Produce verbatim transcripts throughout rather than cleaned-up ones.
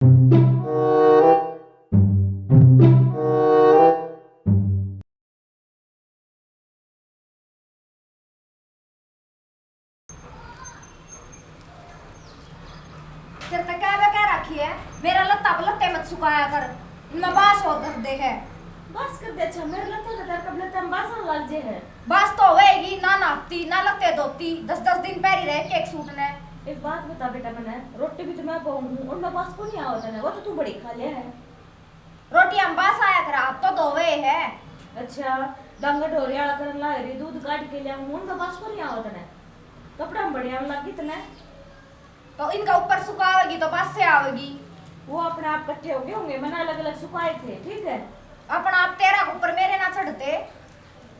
तेरे तक क्या कह रखी है? मेरा लत्ता पे लत्ते मत सुखाया कर, इनमें बास और कर दे है। बास कर दे? अच्छा, मेरे लत्ते तो तेरे कब लत्ते में बास लाग जे है। बास तो होएगी, ना नहाती, ना लत्ते धोती, दस दस दिन पहरी रहे एक सूट ने। एक बात बता बेटा, मैंने रोटी भी तो मैं पाऊँ हूँ, उनमें बास को नहीं आवता ना, वो तो तू बड़ी खा लिया है। रोटी हम बास आया करा, आप तो धोवे है। अच्छा, डांगा ढोरे आला करन लाग रही, दूध काट के लिया हूँ, उनमें बास को नहीं आवता ना, कपड़ा में बड़े आने लग गई तने। तो इनका ऊपर सुखावेगी तो बास से आवेगी। वो अपने आप इकट्ठे हो गए होंगे, मैंने अलग अलग सुखाए थे, ठीक है। अपना आप तेरा के ऊपर मेरे ना चढ़ते।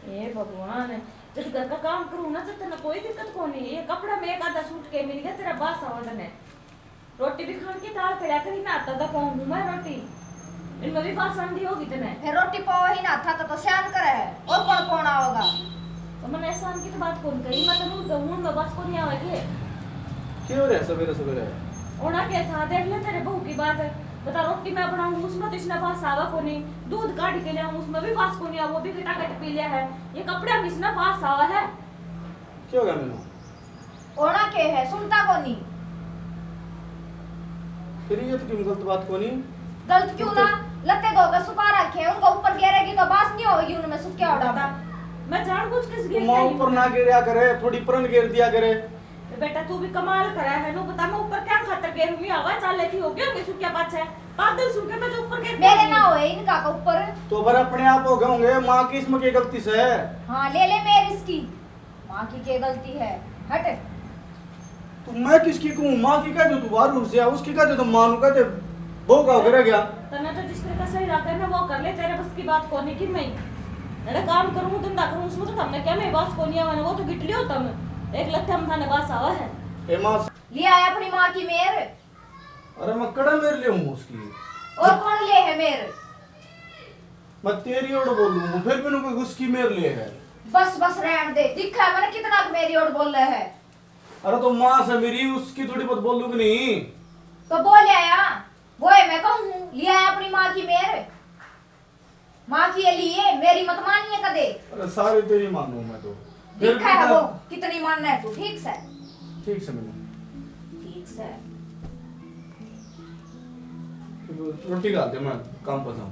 हे भगवान, जब घर का काम करूँ ना, जब तन्ने कोई दिक्कत को नहीं। ये कपड़ा में एक आधा सूट के मिल गया, तेरा बास आवा तने। रोटी भी खान की टाल करा करी ना, आता तो पाऊँ हूँ मैं रोटी, इनमें भी बास आंदी होगी तने। फिर रोटी पावा ही ना था तो, तो स्यान करे है, और कौन पाना होगा? तो मैंने एहसान की तो बात कौन कही, मैं तन्नू तो हूँ, मैं बास को नहीं आवा के। क्यों रे सवेरे सवेरे? होना क्या था, देख ले तेरे बहू की बात। बता, रोटी मैं बनाऊँ, उसमें तो इसने बास आवा को नहीं, दूध काट के ले आऊँ, उसमें भी बास को नहीं आवा, वो भी घटाघट पी लिया है। ये कपड़ा में इसने बास आवा है। क्या हो गया मैनू? होना के है, सुनता कोनी। फिर ये तो क्यों गलत बात कोनी? गलत क्यों ना? लत्ते धो के सुखा रखे हैं, उनका ऊपर गेरेगी तो बास नहीं होगी उनमें सुखा ओड़ा में। मैं जानबूझ के तो गेर माँ के आई ऊपर हूँ। ना गेरया करे, थोड़ी परन गेर दिया करे। तो बेटा तू भी कमाल करा है, नु बता मैं ऊपर क्या खातर गेरूंगी? हवा चाले थी हो गया होंगे सुखिया पाछे। पागल सुन के मैं जो ऊपर गेर मेरे ना होए इनका का ऊपर। तो फिर अपने आप हो गए होंगे, माँ की इसमें की गलती से? हाँ, ले ले मेर इसकी। माँ की क्या गलती है? हट। तो मैं किसकी कहूँ? माँ की कह दो तू बाहर घुस जा, उसकी कह दो तो माँ नू कह दे, बहू का हो गया। तन्ने तो जिस तरह का सही लगे ना वो कर ले, तेरे बस की बात कोनी कि मैं अरे काम करूँ, धंधा करूँ, उसमें तो तमने क्या मेरे बस कोनी आवे ना, वो तो गिट लियो तम। एक लत्थे हम थाने बस आवा है। ए माँ। ले आया अपनी माँ की मेर। अरे मैं कड़ा मेर ले हूँ उसकी। और कौन ले है मेर? मैं तेरी ओर बोलूँ, फिर भी कोई उसकी मेर ले है। बस, बस, रहन दे। दिखा है मैंने कितना मेरी ओर बोल रहा है। अरे तो माँ से मेरी, उसकी थोड़ी बहुत बोलूँ कि नहीं? तो बोल आया, वो है मैं कहूँ, ले आया अपनी माँ की मेर। माँ की ये लिए, मेरी मत मानिए कदे। अरे सारी तेरी मानू मैं तो। फिर दिखा भी है ना वो, कितनी मानना है तू, ठीक से? ठीक से मैंने। ठीक से। रोटी खा दे, मैं काम पर जाऊँ।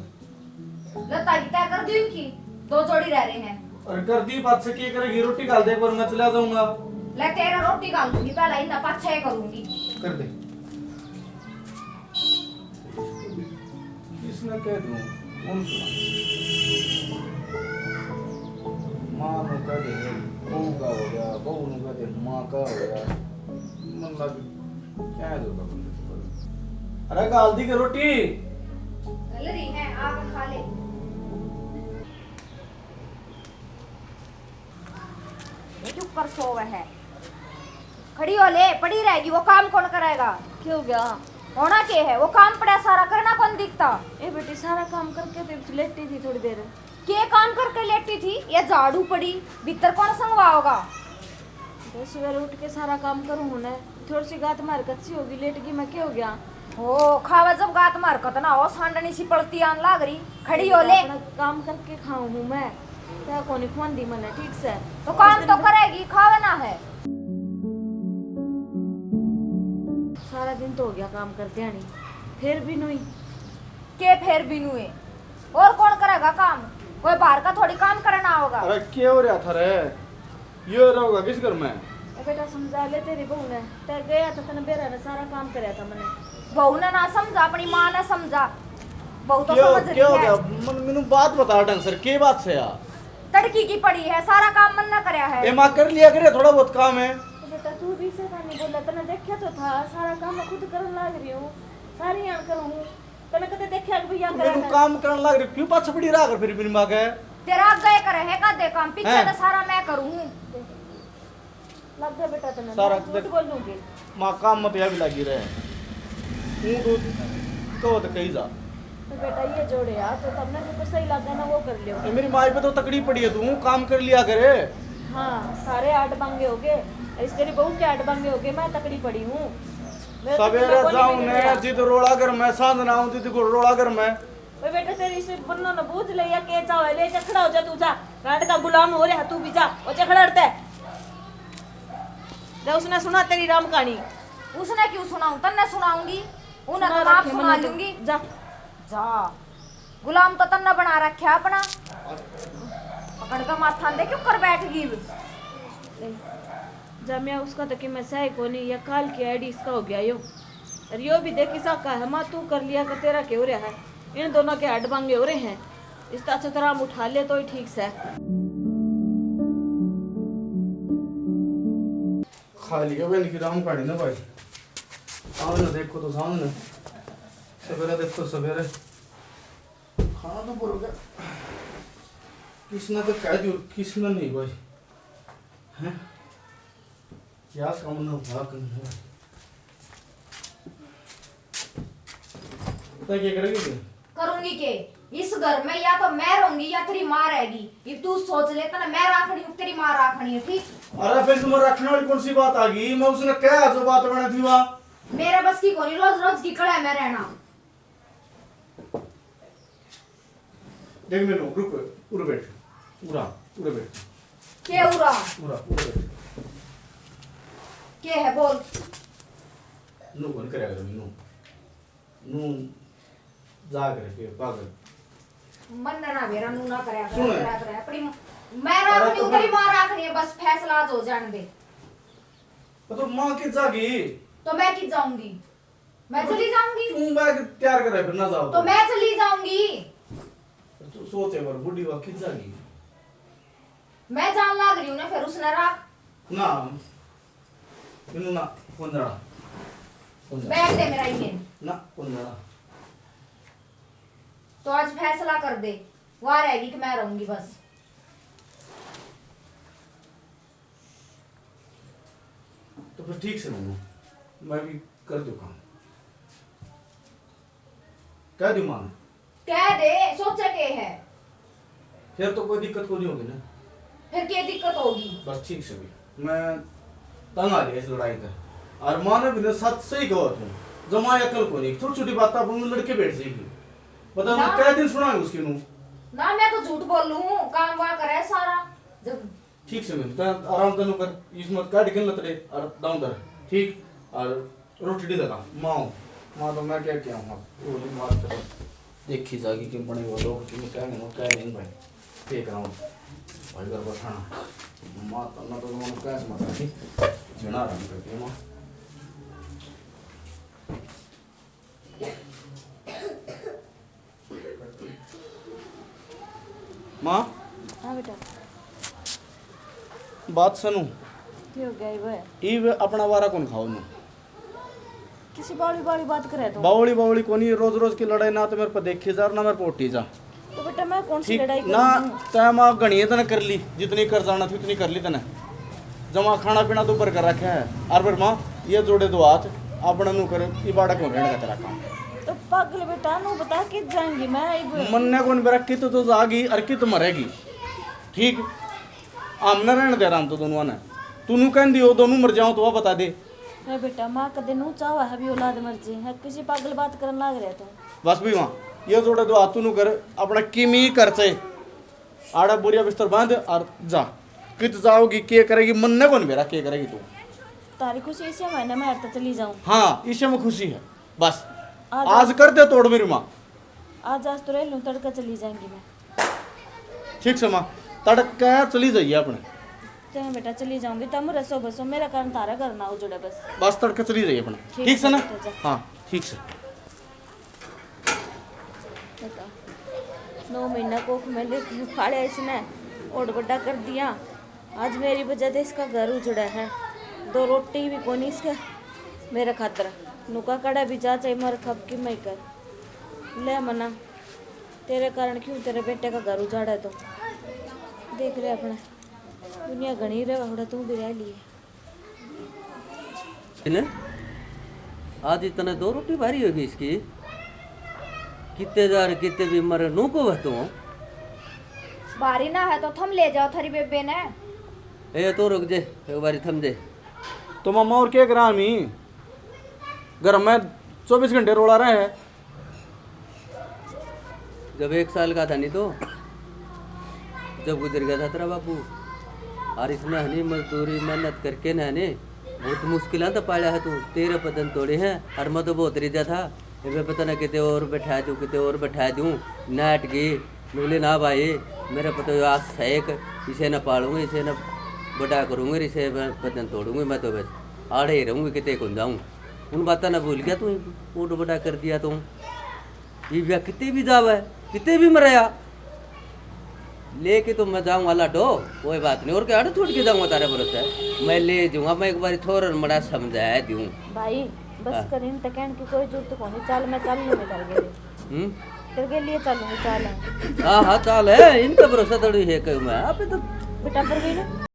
लता की तय कर दी उनकी, दो जोड़ी रह रहे हैं। अरे कर दी बात से, क्या करेगी? रोटी घाल दे, एक बार मैं चला जाऊंगा। ले तेरा रोटी घाल दूंगी, पहला इन्ना पाछे करूंगी। कर दे। किसने कह दूं? कौन सुना? माँ ने कह दे, बहू का हो गया, बहू ने कह दे, माँ का हो गया। मन लग क्या है जो का बंदे से बोले? अरे घाल दी के रोटी? घल रही है, आके खा ले। ये क्यों कर सोवे है? खड़ी हो ले, पड़ी रहेगी, वो काम कौन करेगा? क्या हो गया? होना के है, वो काम पड़ा सारा, करना कौन दिखता? ए बेटी, सारा काम करके तो लेटी थी थोड़ी देर। के काम करके लेटी थी? ये झाड़ू पड़ी, भीतर कौन संगवा होगा? तो सवेरे उठ के सारा काम करूँ हूँ ना, थोड़ी सी गात मार कच्ची होगी, लेट गई मैं, क्या हो गया? हो, खावा जब गात मार कत ना हो, सांडनी सी पलती आन लाग रही, खड़ी हो ले। अपना काम करके खाऊँ हूँ मैं, क्या कोनी खुआंदी मने, ठीक से? तो काम तो करेगी, खावे ना है। सारा दिन तो हो गया काम करते आनी, फिर भी नुई। के फिर भी नुए? और कौन करेगा काम? कोई बाहर का थोड़ी काम करना होगा। अरे के हो रहा था रे? यो रहोगा किस घर में? ए बेटा, समझा ले तेरी बहू ने। तै गया था, तने बेरा ने सारा काम करया था मने। बहू ने ना समझा, अपनी माँ ने समझा। बहू तो क्यों, समझ रही क्यों है। क्या? मन, मैनू बात बता ढंग से, के बात से यार? तड़की की पड़ी है, सारा काम मन ने करया है। ए माँ, कर लिया करे, थोड़ा बहुत काम है। तो बेटा, तू भी से नहीं बोला, तने देखा तो था, सारा काम मैं खुद करन लाग रही हूँ, सारी यान करूँ। तने कदे देखा कि भैया करे मैनू है? काम करन लाग रही, क्यों पाछे पड़ी रहा कर फिर मेरी माँ के? तेरा आगे करे है का दे काम, पीछे हैं? तो सारा मैं करूँ। लग गया बेटा तने, सारा मैं झूठ देख, बोलूंगी? माँ काम मत या भी लगी रहे। तू तो, तो, तो कही जा। तो बेटा ये जोड़े यार, तो तमने जो सही लगा ना वो कर लियो। ए, मेरी माई पे तो तकड़ी पड़ी है तू, काम कर लिया करे। हाँ, सारे आठ बांगे हो गए, इस तेरी बहू के आठ बांगे हो गए, मैं तकड़ी पड़ी हूँ। सवेरे जाऊं ने जिद रोला घर में, सांझ ना आऊं जिद को रोला घर में। ओए बेटा, तेरी इसे बन्नो न बूझ ले, या के चावे ले, जा खड़ा हो जा, तू जा। रांड का गुलाम हो रहा, तू भी जा। ओ जा खड़ा हटते। जा, उसने सुना तेरी राम कहानी। उसने क्यों सुनाऊं? तन्ने सुनाऊंगी। उन्हें तो आप सुना लूंगी। जा। जा। गुलाम तो तन्ने बना रखा अपना। पकड़ के माथा दे क्यों कर बैठ गई? जामिया, उसका तो कि मैं सही कोनी, या काल की आईडी इसका हो गया यो। और यो भी देखी सा का है, माँ तू कर लिया का तेरा के हो रहा है। इन दोनों के हड बांगे हो रहे हैं। इस तो अच्छा तरह हम उठा ले तो ही ठीक से। खा लिया बहन की राम कहानी ना भाई। सामने देखो तो सामने, सवेरे देखो सवेरे। खाना तो भर गया। किसने तो कह दियो, किसने नहीं भाई। हैं? क्या काम ना हुआ करने। तो क्या करेगी तू? करूंगी के? इस घर में या तो मैं रहूंगी या तेरी माँ रहेगी। ये तू सोच ले, तने मैं राखनी हूँ, तेरी माँ राखनी है, ठीक? अरे फिर तुम्हें रखने वाली कौन सी बात आ गई? मैं उसने कहा जो बात बने थी वहाँ। मेरे बस की कोनी रोज रोज की कड़ा में रहना। देख मेनू, रुक, उरे बैठ, उरा, उरे बैठ। के उरा? उरा, उरे बैठ। के है बोल? नू कौन करेगा मेनू? नू जा कर के पागल। मन ना मेरा नू ना करे, सुन। करे, करे। अपनी मैं अरे राखनी तो हूँ, तेरी माँ राखनी है, बस फैसला आज हो जाने दे। तो माँ की जागी। तो मैं की जाऊंगी? मैं चली जाऊंगी। तू बैग तैयार करे, फिर ना जाओ तो तो। मैं चली जाऊंगी। तू सोच एक बार, बूढ़ी वा कित जागी? मैं जान लाग रही हूँ ना, फिर उसने राख। ना, इन्हों ना, कौन जाना? कौन जाना? बैग दे मेरा ये। ना, कौन जाना? तो आज फैसला कर दे, वहाँ रहेगी कि मैं रहूंगी बस। तो फिर ठीक से मानो, मैं भी कर दूँ काम। कह दूँ माँ ने? कह दे, सोचा के है? फिर तो कोई दिक्कत को नहीं होगी ना। फिर क्या दिक्कत होगी? बस ठीक से भी, मैं तंग आ गया इस लड़ाई का। और माँ ने भी ना सच सही कहो तुम, जमा अकल को नहीं, छोटी छोटी बात अपन लड़के बैठ जाएगी। बता ना। कै दिन सुनांगे उसकी नू? ना, मैं तो झूठ बोलूं, काम वाह करे सारा। जब ठीक से मिलता है, आराम तनु कर, इसमत काट के लतड़े और दाम दर, ठीक, और रोटी डी लगा, माँ, माँ तो मैं क्या क्या हूँ, वो भी बात कर, देखी जागी कि बने वो लोग कि क्या नहीं, क्या नहीं भाई, देख रहा हूँ भाई, घर बैठाना, माँ तो ना तो उन्होंने क्या समझ रही, जीना आराम करती है माँ। माँ। हाँ बेटा। बात सुनू। की हो गया इब? इब अपना वारा कौन खाओ नू? किसी बावली बावली बात करे तो? बावली बावली कोनी, रोज रोज की लड़ाई ना तो मेरे पे देखी जा, ना मेरे पे उठी जा। तो बेटा, मैं कौन सी ठीक लड़ाई ना, करूँ? तै माँ घणी तने कर ली, जितनी कर जाना थी उतनी कर ली तने। जमा खाना पीना तो ऊपर कर रखा है। और फिर माँ, ये जोड़े दो हाथ, अपने नू कर, इबाड़ा क्यों रहने का तेरा काम? तो पागल बेटा, नू बता कित जाऊंगी मैं इब? मन्ने कौन बेरा कित तो जागी और कित मरेगी। ठीक, हमने रहने दे रहा हम तो दोनों ने। तू नू कहन दियो दोनों मर जाओ तो वह बता दे। ए बेटा, माँ कदे नू चाहवा है भी औलाद मर जे है, किसी पागल बात करन लाग रहा तू। बस भी माँ, ये जोड़े दो हाथ तू नू कर, अपना किमी कर से। आड़ा बोरिया बिस्तर बांध और जा। कित जाओगी, के करेगी, मन्ने कौन बेरा के करेगी तू। तारी खुशी इसे महीने में हर तो चली जाऊं। हाँ, इसे में खुशी है। बस आज आज कर दे तोड़ मेरी माँ। आज, आज तो रह लूं, तड़का चली जाएंगी मैं। ठीक से माँ, तड़का चली जाइए अपने। चल बेटा, चली जाऊंगी, तुम रसो बसो, मेरा कारण तारा घर ना उजड़े बस। बस तड़का चली जाइए अपने। ठीक ठीक से ना? बेटा, जा। हाँ, ठीक से। बता, नौ महीना कोख में लेके पाले इसने, और बड़ा कर दिया। आज मेरी वजह से इसका घर उजड़ा है। दो रोटी भी कोनी इसके मेरे खातर। नुका कड़ा भी जा, चाहे मर खप की मैं कर। ले मना, तेरे कारण क्यों तेरे बेटे का घर उजाड़ा है तो। देख ले अपने, दुनिया घणी रहे, थोड़ा तू भी रह लिए। ने? आज इतने दो रोटी भारी होगी इसकी। कितने जा रहे, कितने भी मरे, नू को वह तो। भारी ना है तो थम ले जाओ थारी बेबे ने। ए, तो रुक जे, एक बारी थम जे। तो मामा, और क्या करा मी? घर में चौबीस घंटे रोला रहे हैं। जब एक साल का था नहीं तो, जब गुजर गया था तेरा बापू, और इसने हनी मजदूरी मेहनत करके ना हनी बहुत मुश्किल तो पाला है तू। तेरे पतन तोड़े हैं और मैं तो बहुत रिझा था। मैं पता ना किते और बैठा दूँ, किते और बैठा दूँ। नाट गई बोले ना भाई, मेरे पता आज सैक इसे ना पालूंगी, इसे ना बड़ा करूँगी, इसे मैं पतन तोड़ूंगी। मैं तो बस आड़े ही रहूँगी, किते कौन जाऊँ। उन बातें ना भूल गया तू, ऊट बड़ा कर दिया तू। ये ब्याह किते भी जावे, किते भी मरया, लेके तो मैं जाऊंगा लाडो, कोई बात नहीं। और क्या आड़े छोड़ के जाऊंगा तारे भरोसे, मैं ले जाऊंगा। मैं एक बार थोड़ा मड़ा समझा दूं। भाई, बस हाँ। कर, इन तक कहने की कोई जरूरत कोनी। चल, मैं चल लूंगी तेरे के लिए। हम्म। तेरे के लिए चलूंगी, चल। हाँ हाँ, चल है, इनका भरोसा थोड़ी है कहूँ मैं आप तो। बेटा, पर गई ना।